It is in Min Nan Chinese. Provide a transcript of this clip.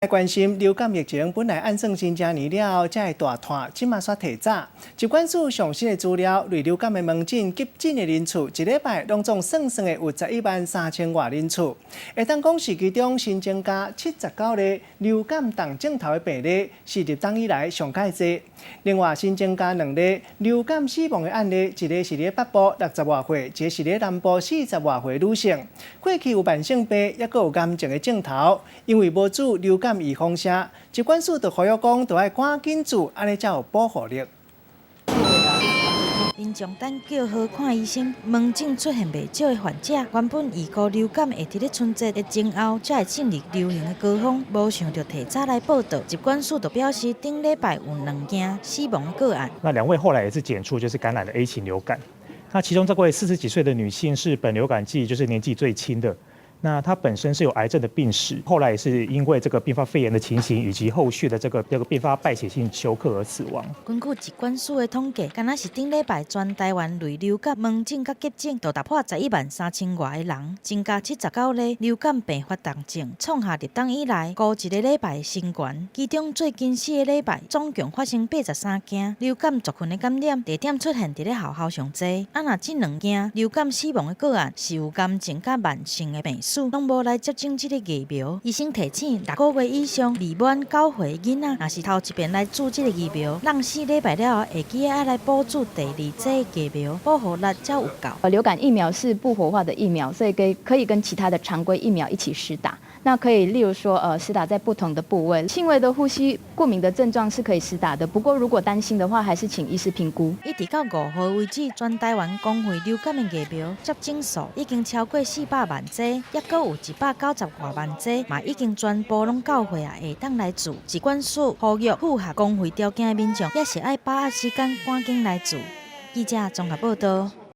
關心流感疫情，本來按算新正年了後才會大湠，這馬煞提早。疾管署上新的資料，類流感的門診急診的人次，一禮拜攏總算算的有11萬3千外人次。會當講是其中新增加79例流感重症頭的病例，是入冬以來上蓋濟。另外新增加兩例流感死亡的案例，一个是佇北部60外歲，一個是佇南部40外歲女性。過去有慢性病，抑閣有癌症的症頭，因為無注流感預防射，疾管署就呼籲講，著愛趕緊注，按呢才有保護力。民眾等叫號看醫生，門診出現袂少的患者。原本預估流感會佇咧春節的前後才會進入流行的高峰，無想著提早來報到。疾管署就表示，頂禮拜有兩件死亡的個案。那兩位後來也是檢出就是感染了 A 型流感。那其中這位40幾歲的女性是本流感季就是年紀最輕的。那她本身是有癌症的病史，後來也是因為這個併發肺炎的情形，以及後續的這個併發敗血性休克而死亡。根據疾管署的統計，敢若是頂禮拜全台灣類流感門診佮急診就突破11萬3千外个人，增加79例流感病發重症，創下入冬以來孤一個禮拜的新高。其中最近4個禮拜總共發生83件流感族群的感染，地點出現佇咧學校上濟。啊，若這兩件流感死亡的個案是有癌症佮慢性的病史，攏無來接種這个疫苗。醫生提醒，6個月以上未滿9歲囡仔，若是頭一遍來注這個疫苗，閬4禮拜了後會記得愛來補注第二劑疫苗，保護力才有夠。流感疫苗是不活化的疫苗，所以可以跟其他的常規疫苗一起施打。那可以例如說，施打在不同的部位，輕微的呼吸過敏的症狀是可以施打的。不過如果擔心的話，還是請醫師評估。一直到5號為止，全台灣公費流感的疫苗接種數已經超過400萬劑，抑閣有190外萬劑，嘛已經全部攏到貨啊，會當來注。疾管署呼籲符合公費條件的民眾，也是愛把握時間趕緊來注。記者綜合報道。